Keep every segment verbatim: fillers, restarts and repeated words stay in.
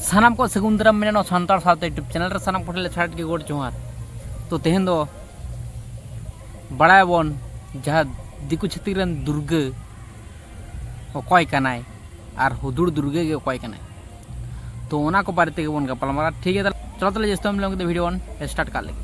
ᱥᱟᱱᱟᱢ ᱠᱚ ᱥᱟᱹᱜᱩᱱ ᱫᱟᱨᱟᱢ ᱢᱮᱱᱟᱜᱼᱟ ᱱᱚᱣᱟ ᱥᱟᱱᱛᱟᱲ ᱥᱟᱶᱛᱟ YouTube ᱪᱮᱱᱮᱞ ᱨᱮ᱾ ᱥᱟᱱᱟᱢ ᱠᱚᱴᱷᱮᱱ ᱞᱮ ᱪᱷᱟᱲᱟᱴ ᱜᱮ ᱜᱚᱰ ᱡᱚᱦᱟᱨ᱾ ᱛᱚ ᱛᱮᱦᱮᱧ ᱫᱚ ᱵᱟᱲᱟᱭᱟᱵᱚᱱ ᱡᱟᱦᱟᱸ ᱫᱤᱠᱩ ᱪᱷᱟᱹᱛᱤᱠ ᱨᱮᱱ ᱫᱩᱨᱜᱟᱹ ᱚᱠᱚᱭ ᱠᱟᱱᱟᱭ ᱟᱨ ᱦᱩᱫᱩᱲ ᱫᱩᱨᱜᱟᱹ ᱜᱮ ᱚᱠᱚᱭ ᱠᱟᱱᱟᱭ᱾ ᱛᱚ ᱚᱱᱟ ᱠᱚ ᱵᱟᱨᱮ ᱛᱮᱜᱮ ᱵᱚᱱ ᱜᱟᱯᱟᱞᱢᱟᱨᱟᱜᱼᱟ᱾ ᱴᱷᱤᱠ ᱜᱮᱭᱟ, ᱛᱟᱦᱞᱮ ᱪᱚᱞᱚ ᱛᱟᱦᱞᱮ ᱡᱟᱹᱥᱛᱤ ᱵᱟᱝ ᱵᱤᱞᱚᱢ ᱠᱟᱛᱮ ᱵᱷᱤᱰᱤᱭᱳ ᱵᱚᱱ ᱥᱴᱟᱨᱴ ᱠᱟᱜ ᱞᱮᱜᱮ᱾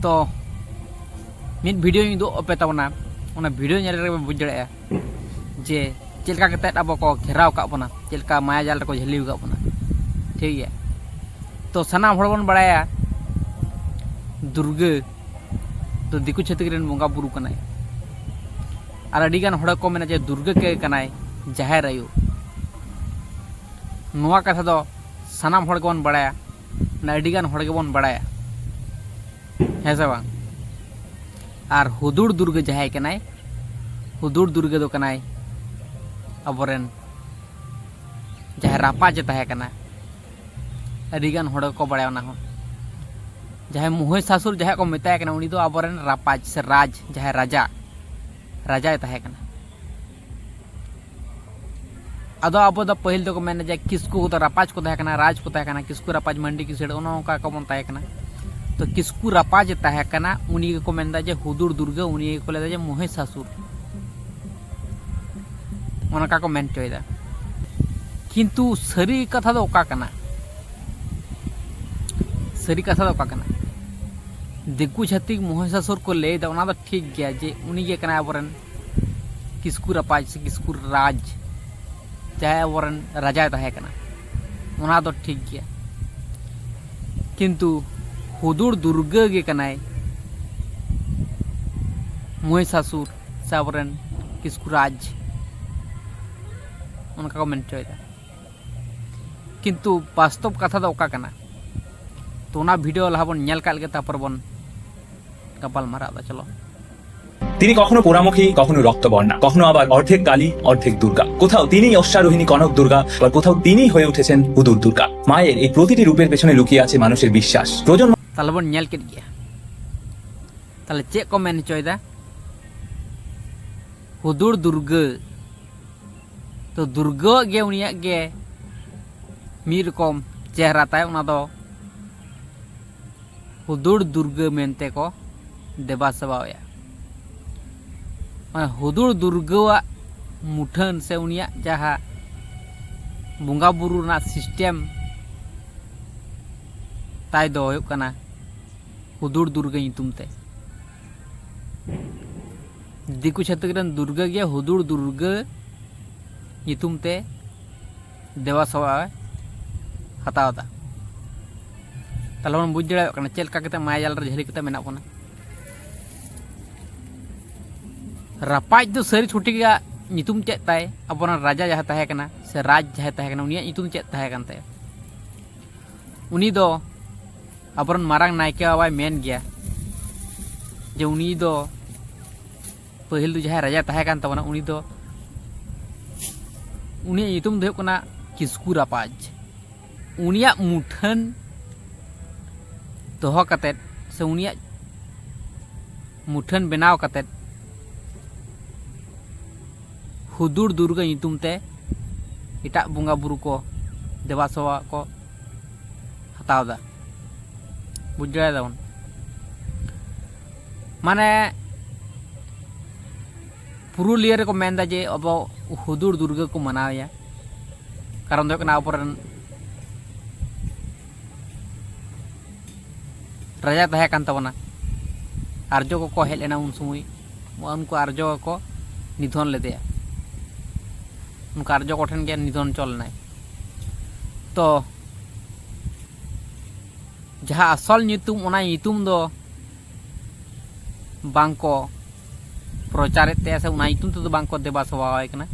ᱛᱚ ᱢᱤᱫ ᱵᱷᱤᱰᱤᱭᱳᱧ ᱩᱫᱩᱜ ᱟᱯᱮ ᱛᱟᱵᱚᱱᱟ, ᱚᱱᱟ ᱵᱷᱤᱰᱤᱭᱳ ᱧᱮᱞ ᱨᱮᱜᱮ ᱯᱮ ᱵᱩᱡᱽ ᱫᱟᱲᱮᱭᱟᱜᱼᱟ ᱡᱮ ᱪᱮᱫ ᱞᱮᱠᱟ ᱠᱟᱛᱮᱫ ᱟᱵᱚ ᱠᱚ ᱜᱷᱮᱨᱟᱣ ᱟᱠᱟᱫ ᱵᱚᱱᱟ, ᱪᱮᱫ ᱞᱮᱠᱟ ᱢᱟᱭᱟ ᱡᱟᱞ ᱨᱮᱠᱚ ᱡᱷᱟᱹᱞᱤ ᱟᱠᱟᱫ ᱵᱚᱱᱟ᱾ ᱴᱷᱤᱠ ᱜᱮᱭᱟ, ᱛᱚ ᱥᱟᱱᱟᱢ ᱦᱚᱲ ᱵᱚᱱ ᱵᱟᱲᱟᱭᱟ ᱫᱩᱨᱜᱟᱹ ᱫᱚ ᱫᱤᱠᱩ ᱪᱷᱟᱹᱛᱤᱠ ᱨᱮᱱ ᱵᱚᱸᱜᱟ ᱵᱩᱨᱩ ᱠᱟᱱᱟᱭ᱾ ᱟᱨ ᱟᱹᱰᱤᱜᱟᱱ ᱦᱚᱲ ᱠᱚ ᱢᱮᱱᱟ ᱡᱮ ᱫᱩᱨᱜᱟᱹ ᱜᱮ ᱠᱟᱱᱟᱭ ᱡᱟᱦᱮᱨ ᱟᱭᱳ᱾ ᱱᱚᱣᱟ ᱠᱟᱛᱷᱟ ᱫᱚ ᱥᱟᱱᱟᱢ ᱦᱚᱲ ᱜᱮᱵᱚᱱ ᱵᱟᱲᱟᱭᱟ, ᱢᱟᱱᱮ ᱟᱹᱰᱤᱜᱟᱱ ᱦᱚᱲ ᱜᱮᱵᱚᱱ ᱵᱟᱲᱟᱭᱟ, ᱦᱮᱸ ᱥᱮ ᱵᱟᱝ? ᱟᱨ ᱦᱩᱫᱩᱲ ᱫᱩᱨᱜᱟᱹ ᱡᱟᱦᱟᱸᱭ ᱠᱟᱱᱟᱭ, ᱦᱩᱫᱩᱲ ᱫᱩᱨᱜᱟᱹ ᱫᱚ ᱠᱟᱱᱟᱭ ᱟᱵᱚᱨᱮᱱ ᱡᱟᱦᱟᱸᱭ ᱨᱟᱯᱟᱡᱮ ᱛᱟᱦᱮᱸ ᱠᱟᱱᱟ᱾ ᱟᱹᱰᱤᱜᱟᱱ ᱦᱚᱲ ᱜᱮᱠᱚ ᱵᱟᱲᱟᱭᱟ ᱚᱱᱟ ᱦᱚᱸ᱾ ᱡᱟᱦᱟᱸᱭ ᱢᱚᱦᱤᱥᱟᱥᱩᱨ ᱡᱟᱦᱟᱸᱭ ᱠᱚ ᱢᱮᱛᱟᱭ ᱠᱟᱱᱟ, ᱩᱱᱤ ᱫᱚ ᱟᱵᱚᱨᱮᱱ ᱨᱟᱯᱟᱡᱽ ᱥᱮ ᱨᱟᱡᱽ, ᱡᱟᱦᱟᱸᱭ ᱨᱟᱡᱟ, ᱨᱟᱡᱟᱭ ᱛᱟᱦᱮᱸ ᱠᱟᱱᱟ᱾ ᱟᱫᱚ ᱟᱵᱚ ᱫᱚ ᱯᱟᱹᱦᱤᱞ ᱫᱚᱠᱚ ᱢᱮᱱᱟ ᱡᱮ ᱠᱤᱥᱠᱩ ᱠᱚᱫᱚ ᱨᱟᱯᱟᱡᱽ ᱠᱚ ᱛᱟᱦᱮᱸ ᱠᱟᱱᱟ, ᱨᱟᱡᱽ ᱠᱚ ᱛᱟᱦᱮᱸ ᱠᱟᱱᱟ, ᱠᱤᱥᱠᱩ ᱨᱟᱯᱟᱡᱽ ᱢᱟᱱᱰᱤ ᱠᱤᱥᱟᱹᱲ, ᱚᱱᱮ ᱚᱱᱠᱟ ᱠᱚᱵᱚᱱ ᱛᱟᱦᱮᱸ ᱠᱟᱱᱟ᱾ ᱛᱚ ᱠᱤᱥᱠᱩ ᱨᱟᱯᱟᱡᱽ ᱮ ᱛᱟᱦᱮᱸ ᱠᱟᱱᱟ, ᱩᱱᱤ ᱜᱮᱠᱚ ᱢᱮᱱᱫᱟ ᱡᱮ ᱦᱩᱫᱩᱲ ᱫᱩᱨᱜᱟᱹ, ᱩᱱᱤ ᱜᱮᱠᱚ ᱞᱟᱹᱭᱫᱟ ᱡᱮ ᱢᱚᱦᱤᱥᱟᱥᱩᱨ᱾ ᱚᱱᱠᱟ ᱠᱚ ᱢᱮᱱ ᱦᱚᱪᱚᱭᱮᱫᱟ᱾ ᱠᱤᱱᱛᱩ ᱥᱟᱹᱨᱤ ᱠᱟᱛᱷᱟ ᱫᱚ ᱚᱠᱟ ᱠᱟᱱᱟ? ᱥᱟᱹᱨᱤ ᱠᱟᱛᱷᱟ ᱫᱚ ᱚᱠᱟ ᱠᱟᱱᱟ? ᱫᱤᱠᱩ ᱪᱷᱟᱹᱛᱤᱠ ᱢᱚᱦᱤᱥᱟᱥᱩᱨ ᱠᱚ ᱞᱟᱹᱭᱫᱟ, ᱚᱱᱟ ᱫᱚ ᱴᱷᱤᱠ ᱜᱮᱭᱟ ᱡᱮ ᱩᱱᱤ ᱜᱮ ᱠᱟᱱᱟᱭ ᱟᱵᱚᱨᱮᱱ ᱠᱤᱥᱠᱩ ᱨᱟᱯᱟᱡᱽ ᱥᱮ ᱠᱤᱥᱠᱩ ᱨᱟᱡᱽ, ᱡᱟᱦᱟᱸᱭ ᱟᱵᱚᱨᱮᱱ ᱨᱟᱡᱟᱭ ᱛᱟᱦᱮᱸ ᱠᱟᱱᱟ, ᱚᱱᱟ ᱫᱚ ᱴᱷᱤᱠ ᱜᱮᱭᱟ᱾ ᱠᱤᱱᱛᱩ ᱦᱩᱫᱩᱲ ᱫᱩᱨᱜᱟᱹ ᱜᱮ ᱠᱟᱱᱟᱭ ᱢᱚᱦᱤᱥᱟᱥᱩᱨ ᱥᱮ ᱟᱵᱚᱨᱮᱱ ᱠᱤᱥᱠᱩ ᱨᱟᱡᱽ, ᱚᱱᱠᱟ ᱠᱚ ᱢᱮᱱ ᱦᱚᱪᱚᱭᱮᱫᱟ᱾ ᱠᱤᱱᱛᱩ ᱵᱟᱥᱛᱚᱵ ᱠᱟᱛᱷᱟ ᱫᱚ ᱚᱠᱟ ᱠᱟᱱᱟ? ᱛᱚ ᱚᱱᱟ ᱵᱷᱤᱰᱤᱭᱳ ᱞᱟᱦᱟ ᱵᱚᱱ ᱧᱮᱞ ᱠᱟᱜ ᱞᱮᱜᱮ, ᱛᱟᱨᱯᱚᱨ ᱵᱚᱱ ᱜᱟᱯᱟᱞ ᱢᱟᱨᱟᱜ ᱫᱟ᱾ ᱪᱚᱞᱚ᱾ তিনি কখনো পোড়ামুখী, কখনো রক্তবর্ণা, কখনো আবার অর্ধেক কালী, অর্ধেক দুর্গা। কোথাও তিনিই অশ্বারোহিণী কনক দুর্গা, আবার কোথাও তিনিই হয়ে উঠেছেন হুদুর দুর্গা। মায়ের এই প্রতিটি রূপের পেছনে লুকিয়ে আছে মানুষের বিশ্বাস। প্রজন্ম তাহলে ᱵᱚᱱ ᱧᱮᱞ ᱠᱮᱫ ᱜᱮᱭᱟ᱾ ᱛᱟᱦᱞᱮ ᱪᱮᱫ ᱠᱚ ᱢᱮᱱ ᱦᱚᱪᱚᱭᱮᱫᱟ? ᱦᱩᱫᱩᱲ ᱫᱩᱨᱜᱟᱹ᱾ ᱛᱚ, ᱫᱩᱨᱜᱟᱹᱣᱟᱜ ᱜᱮ, ᱩᱱᱤᱭᱟᱜ ᱜᱮ ᱢᱤᱫ ᱨᱚᱠᱚᱢ ᱪᱮᱦᱨᱟ ᱛᱟᱭ, ᱚᱱᱟ ᱫᱚ ᱦᱩᱫᱩᱲ ᱫᱩᱨᱜᱟᱹ ᱢᱮᱱᱛᱮ ᱠᱚ ᱫᱮᱵᱟ ᱥᱮᱵᱟᱣᱟᱭᱟ᱾ ᱚᱱᱟ ᱦᱩᱫᱩᱲ ᱫᱩᱨᱜᱟᱹᱣᱟᱜ ᱢᱩᱴᱷᱟᱹᱱ ᱥᱮ ᱩᱱᱤᱭᱟᱜ ᱡᱟᱦᱟᱸ ᱵᱚᱸᱜᱟ ᱵᱩᱨᱩ ᱨᱮᱱᱟᱜ system ᱛᱟᱭ ᱫᱚ ᱦᱩᱭᱩᱜ ᱠᱟᱱᱟ ᱦᱩᱫᱩᱲ ᱫᱩᱨᱜᱟᱹ ᱧᱩᱛᱩᱢ ᱛᱮ᱾ ᱫᱤᱠᱩ ᱪᱷᱟᱹᱛᱤᱠ ᱨᱮᱱ ᱫᱩᱨᱜᱟᱹ ᱜᱮ ᱦᱩᱫᱩᱲ ᱫᱩᱨᱜᱟᱹ ᱧᱩᱛᱩᱢ ᱛᱮ ᱫᱮᱵᱟ ᱥᱮᱵᱟ ᱦᱟᱛᱟᱣ ᱮᱫᱟ᱾ ᱛᱟᱦᱞᱮ ᱵᱚᱱ ᱵᱩᱡᱽ ᱫᱟᱲᱮᱭᱟᱜ ᱠᱟᱱᱟ ᱪᱮᱫ ᱞᱮᱠᱟ ᱠᱟᱛᱮ ᱢᱟᱭᱟ ᱡᱟᱞ ᱨᱮ ᱡᱷᱟᱹᱞᱤ ᱠᱟᱛᱮ ᱢᱮᱱᱟᱜ ᱵᱚᱱᱟ᱾ ᱨᱟᱯᱟᱡᱽ ᱫᱚ ᱥᱟᱹᱨᱤ ᱥᱚᱴᱷᱤᱠᱟᱜ ᱧᱩᱛᱩᱢ ᱪᱮᱫ ᱛᱟᱭ? ᱟᱵᱚᱨᱮᱱ ᱨᱟᱡᱟ ᱡᱟᱦᱟᱸᱭ ᱛᱟᱦᱮᱸ ᱠᱟᱱᱟ ᱥᱮ ᱨᱟᱡᱽ ᱡᱟᱦᱟᱸᱭ ᱛᱟᱦᱮᱸ ᱠᱟᱱᱟ, ᱩᱱᱤᱭᱟᱜ ᱧᱩᱛᱩᱢ ᱪᱮᱫ ᱛᱟᱦᱮᱸ ᱠᱟᱱ ᱛᱟᱭᱟ? ᱩᱱᱤ ᱫᱚ ᱟᱵᱚᱨᱮᱱ ᱢᱟᱨᱟᱝ ᱱᱟᱭᱠᱮ ᱵᱟᱵᱟᱭ ᱢᱮᱱ ᱜᱮᱭᱟ ᱡᱮ ᱩᱱᱤ ᱫᱚ ᱯᱟᱹᱦᱤᱞ ᱫᱚ ᱡᱟᱦᱟᱸᱭ ᱨᱟᱡᱟ ᱛᱟᱦᱮᱸ ᱠᱟᱱ ᱛᱟᱵᱚᱱᱟ, ᱩᱱᱤ ᱫᱚ, ᱩᱱᱤᱭᱟᱜ ᱧᱩᱛᱩᱢ ᱫᱚ ᱦᱩᱭᱩᱜ ᱠᱟᱱᱟ ᱠᱤᱥᱠᱩ ᱨᱟᱯᱟᱡᱽ᱾ ᱩᱱᱤᱭᱟᱜ ᱢᱩᱴᱷᱟᱹᱱ ᱫᱚᱦᱚ ᱠᱟᱛᱮᱫ ᱥᱮ ᱩᱱᱤᱭᱟᱜ ᱢᱩᱴᱷᱟᱹᱱ ᱵᱮᱱᱟᱣ ᱠᱟᱛᱮᱫ ᱦᱩᱫᱩᱲ ᱫᱩᱨᱜᱟᱹ ᱧᱩᱛᱩᱢ ᱛᱮ ᱮᱴᱟᱜ ᱵᱚᱸᱜᱟ ᱵᱩᱨᱩ ᱠᱚ ᱫᱮᱵᱟ ᱥᱮᱵᱟ ᱠᱚ ᱦᱟᱛᱟᱣ ᱮᱫᱟ᱾ ᱵᱩᱡᱽ ᱫᱟᱲᱮᱭᱟᱫᱟ ᱵᱚᱱ? ᱢᱟᱱᱮ, ᱯᱩᱨᱩᱞᱤᱭᱟᱹ ᱨᱮᱠᱚ ᱢᱮᱱᱫᱟ ᱡᱮ ᱟᱵᱚ ᱦᱩᱫᱩᱲ ᱫᱩᱨᱜᱟᱹ ᱠᱚ ᱢᱟᱱᱟᱣᱮᱭᱟ᱾ ᱠᱟᱨᱚᱱ ᱫᱚ ᱦᱩᱭᱩᱜ ᱠᱟᱱᱟ, ᱟᱵᱚᱨᱮᱱ ᱨᱟᱡᱟ ᱛᱟᱦᱮᱸ ᱠᱟᱱ ᱛᱟᱵᱚᱱᱟ, ᱟᱨᱡᱚ ᱠᱚᱠᱚ ᱦᱮᱡ ᱞᱮᱱᱟ ᱩᱱ ᱥᱚᱢᱚᱭ, ᱩᱱᱠᱩ ᱟᱨᱡᱚ ᱠᱚ ᱱᱤᱫᱷᱚᱱ ᱞᱮᱫᱮᱭᱟ᱾ ᱩᱱᱠᱩ ᱟᱨᱡᱚ ᱠᱚᱴᱷᱮᱱ ᱜᱮ ᱱᱤᱫᱷᱚᱱ ᱦᱚᱪᱚ ᱞᱮᱱᱟᱭ᱾ ᱛᱚ, ᱡᱟᱦᱟᱸ ᱟᱥᱚᱞ ᱧᱩᱛᱩᱢ, ᱚᱱᱟ ᱧᱩᱛᱩᱢ ᱫᱚ ᱵᱟᱝ ᱠᱚ ᱯᱨᱚᱪᱟᱨᱮᱫ ᱛᱟᱭᱟ ᱥᱮ ᱚᱱᱟ ᱧᱩᱛᱩᱢ ᱛᱮᱫᱚ ᱵᱟᱝ ᱠᱚ ᱫᱮᱵᱟ ᱥᱮᱵᱟᱣᱟᱭ ᱠᱟᱱᱟ᱾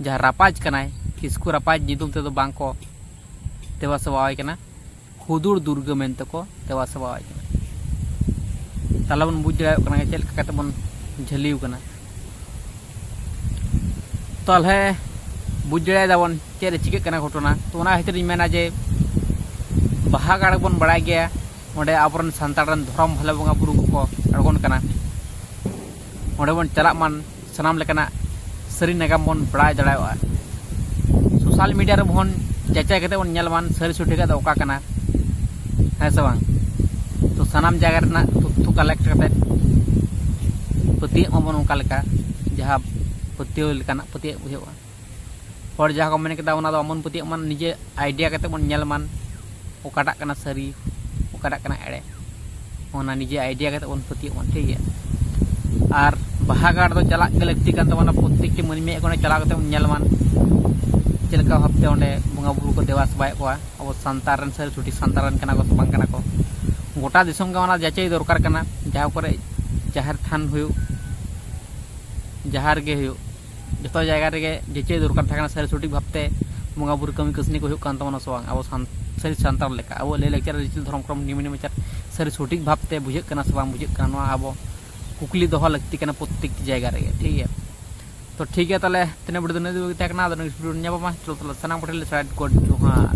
ᱡᱟᱦᱟᱸ ᱨᱟᱯᱟᱡᱽ ᱠᱟᱱᱟᱭ, ᱠᱤᱥᱠᱩ ᱨᱟᱯᱟᱡᱽ ᱧᱩᱛᱩᱢ ᱛᱮᱫᱚ ᱵᱟᱝ ᱠᱚ ᱫᱮᱵᱟ ᱥᱮᱵᱟᱣᱟᱭ ᱠᱟᱱᱟ, ᱦᱩᱫᱩᱲ ᱫᱩᱨᱜᱟᱹ ᱢᱮᱱᱛᱮ ᱠᱚ ᱫᱮᱵᱟ ᱥᱮᱵᱟᱣᱟᱭ ᱠᱟᱱᱟ᱾ ᱛᱟᱦᱞᱮ ᱵᱚᱱ ᱵᱩᱡᱽ ᱫᱟᱲᱮᱭᱟᱜ ᱠᱟᱱᱟ ᱪᱮᱫ ᱞᱮᱠᱟ ᱠᱟᱛᱮ ᱵᱚᱱ ᱡᱷᱟᱹᱞᱤᱣ ᱠᱟᱱᱟ᱾ ᱛᱟᱦᱚᱞᱮ ᱵᱩᱡᱽ ᱫᱟᱲᱮᱭᱟᱫᱟ ᱵᱚᱱ ᱪᱮᱫ ᱨᱮ ᱪᱤᱠᱟᱹᱜ ᱠᱟᱱᱟ ᱜᱷᱚᱴᱚᱱᱟ᱾ ᱛᱚ ᱚᱱᱟ ᱠᱷᱟᱹᱛᱤᱨ ᱤᱧ ᱢᱮᱱᱟ ᱡᱮ ᱵᱟᱦᱟ ᱜᱟᱲ ᱵᱚᱱ ᱵᱟᱲᱟᱭ ᱜᱮᱭᱟ, ᱚᱸᱰᱮ ᱟᱵᱚᱨᱮᱱ ᱥᱟᱱᱛᱟᱲ ᱨᱮᱱ ᱫᱷᱚᱨᱚᱢ ᱵᱷᱟᱞᱮ ᱵᱚᱸᱜᱟ ᱵᱩᱨᱩ ᱠᱚᱠᱚ ᱟᱬᱜᱚᱱ ᱠᱟᱱᱟ᱾ ᱚᱸᱰᱮ ᱵᱚᱱ ᱪᱟᱞᱟᱜ ᱢᱟ, ᱥᱟᱱᱟᱢ ᱞᱮᱠᱟᱱᱟᱜ ᱥᱟᱹᱨᱤ ᱱᱟᱜᱟᱢ ᱵᱚᱱ ᱵᱟᱲᱟᱭ ᱫᱟᱲᱮᱭᱟᱜᱼᱟ᱾ ᱥᱳᱥᱟᱞ ᱢᱤᱰᱤᱭᱟ ᱨᱮᱵᱚᱱ ᱡᱟᱪᱟᱭ ᱠᱟᱛᱮ ᱵᱚᱱ ᱧᱮᱞ ᱢᱟ ᱥᱟᱹᱨᱤ ᱥᱚᱴᱷᱤᱠᱟᱜ ᱫᱚ ᱚᱠᱟ ᱠᱟᱱᱟ, ᱦᱮᱸ ᱥᱮ ᱵᱟᱝ? ᱛᱚ ᱥᱟᱱᱟᱢ ᱡᱟᱭᱜᱟ ᱨᱮᱱᱟᱜ ᱛᱚᱛᱛᱷᱚ ᱠᱟᱞᱮᱠᱴ ᱠᱟᱛᱮ ᱯᱟᱹᱛᱭᱟᱹᱜ ᱢᱟᱵᱚᱱ ᱚᱱᱠᱟ ᱞᱮᱠᱟ ᱡᱟᱦᱟᱸ ᱯᱟᱹᱛᱭᱟᱹᱣ ᱞᱮᱠᱟᱱᱟᱜ ᱯᱟᱹᱛᱭᱟᱹᱜ ᱦᱩᱭᱩᱜᱼᱟ᱾ ᱦᱚᱲ ᱡᱟᱦᱟᱸ ᱠᱚ ᱢᱮᱱ ᱠᱮᱫᱟ ᱚᱱᱟ ᱫᱚ ᱵᱟᱵᱚᱱ ᱯᱟᱹᱛᱭᱟᱹᱜ ᱢᱟ, ᱱᱤᱡᱮ ᱟᱭᱰᱤᱭᱟ ᱠᱟᱛᱮ ᱵᱚᱱ ᱧᱮᱞ ᱢᱟ ᱚᱠᱟᱴᱟᱜ ᱠᱟᱱᱟ ᱥᱟᱹᱨᱤ, ᱚᱠᱟᱴᱟᱜ ᱠᱟᱱᱟ ᱮᱲᱮ, ᱚᱱᱟ ᱱᱤᱡᱮ ᱟᱭᱰᱤᱭᱟ ᱠᱟᱛᱮ ᱵᱚᱱ ᱯᱟᱹᱛᱭᱟᱹᱜ ᱢᱟ, ᱴᱷᱤᱠ ᱜᱮᱭᱟ? ᱟᱨ ᱵᱟᱦᱟ ᱜᱟᱲ ᱫᱚ ᱪᱟᱞᱟᱜ ᱜᱮ ᱞᱟᱹᱠᱛᱤ ᱠᱟᱱ ᱛᱟᱵᱚᱱᱟ, ᱯᱨᱚᱛᱛᱮᱠᱴᱤ ᱢᱟᱹᱱᱢᱤᱭᱟᱜ ᱠᱚ ᱪᱟᱞᱟᱣ ᱠᱟᱛᱮ ᱵᱚᱱ ᱧᱮᱞ ᱢᱟ ᱪᱮᱫ ᱞᱮᱠᱟ ᱵᱷᱟᱵᱛᱮ ᱚᱸᱰᱮ ᱵᱚᱸᱜᱟ ᱵᱩᱨᱩ ᱠᱚ ᱫᱮᱵᱟ ᱥᱮᱵᱟᱭᱮᱫ ᱠᱚᱣᱟ, ᱟᱵᱚ ᱥᱟᱱᱛᱟᱲ ᱨᱮᱱ ᱥᱟᱹᱨᱤ ᱥᱚᱴᱷᱤᱠ ᱥᱟᱱᱛᱟᱲ ᱨᱮᱱ ᱠᱟᱱᱟ ᱠᱚ ᱥᱮ ᱵᱟᱝ ᱠᱟᱱᱟ ᱠᱚ᱾ ᱜᱚᱴᱟ ᱫᱤᱥᱚᱢ ᱜᱮ ᱚᱱᱟ ᱡᱟᱪᱟᱭ ᱫᱚᱨᱠᱟᱨ ᱠᱟᱱᱟ, ᱡᱟᱦᱟᱸ ᱠᱚᱨᱮ ᱡᱟᱦᱮᱨ ᱛᱷᱟᱱ ᱦᱩᱭᱩᱜ, ᱡᱟᱦᱟᱸ ᱨᱮᱜᱮ ᱦᱩᱭᱩᱜ, ᱡᱚᱛᱚ ᱡᱟᱭᱜᱟ ᱨᱮᱜᱮ ᱡᱟᱪᱟᱭ ᱫᱚᱨᱠᱟᱨ ᱛᱟᱦᱮᱸ ᱠᱟᱱᱟ ᱥᱟᱹᱨᱤ ᱥᱚᱴᱷᱤᱠ ᱵᱷᱟᱵᱛᱮ ᱵᱚᱸᱜᱟ ᱵᱩᱨᱩ ᱠᱟᱹᱢᱤ ᱠᱟᱹᱥᱱᱤ ᱠᱚ ᱦᱩᱭᱩᱜ ᱠᱟᱱ ᱛᱟᱵᱚᱱᱟ ᱥᱮ ᱵᱟᱝ᱾ ᱟᱵᱚ ᱥᱟᱱ-, ᱥᱟᱹᱨᱤ ᱥᱟᱱᱛᱟᱲ ᱞᱮᱠᱟ ᱟᱵᱚ ᱞᱟᱹᱭ ᱞᱟᱠᱪᱟᱨ ᱨᱤᱪᱟᱹᱞ ᱫᱷᱚᱨᱚᱢ ᱠᱚᱨᱚᱢ ᱱᱤᱭᱚᱢ ᱱᱮᱢᱟᱪᱟᱨ ᱥᱟᱹᱨᱤ ᱥᱚᱴᱷᱤᱠ ᱵᱷᱟᱵᱛᱮ ᱵᱩᱡᱷᱟᱹᱜ ᱠᱟᱱᱟ ᱥᱮ ᱵᱟᱝ ᱵᱩᱡᱷᱟᱹᱜ ᱠᱟᱱᱟ, ᱱᱚᱣᱟ ᱟᱵᱚ ᱠᱩᱠᱞᱤ ᱫᱚᱦᱚ ᱞᱟᱹᱠᱛᱤ ᱠᱟᱱᱟ ᱯᱨᱚᱛᱛᱮᱠᱴᱤ ᱡᱟᱭᱜᱟ ᱨᱮᱜᱮ, ᱴᱷᱤᱠ ᱜᱮᱭᱟ? ᱛᱚ ᱴᱷᱤᱠ ᱜᱮᱭᱟ, ᱛᱟᱦᱚᱞᱮ ᱛᱮᱦᱮᱧᱟᱜ ᱵᱷᱤᱰᱤᱭᱳ ᱫᱚ ᱤᱱᱟᱹᱜ ᱫᱷᱟᱹᱵᱤᱡ ᱜᱮ ᱛᱟᱦᱮᱸ ᱠᱟᱱᱟ᱾ ᱟᱫᱚ ᱱᱮᱠᱥᱴ ᱵᱷᱤᱰᱤᱭᱳ ᱨᱮ ᱧᱟᱯᱟᱢᱟ᱾ ᱪᱚᱞᱚ ᱛᱟᱦᱚᱞᱮ ᱥᱟᱱᱟᱢ ᱠᱚᱴᱷᱮᱱ ᱞᱮ ᱥᱟᱭᱤᱰ ᱜᱚᱰ ᱡᱚᱦᱟᱨ᱾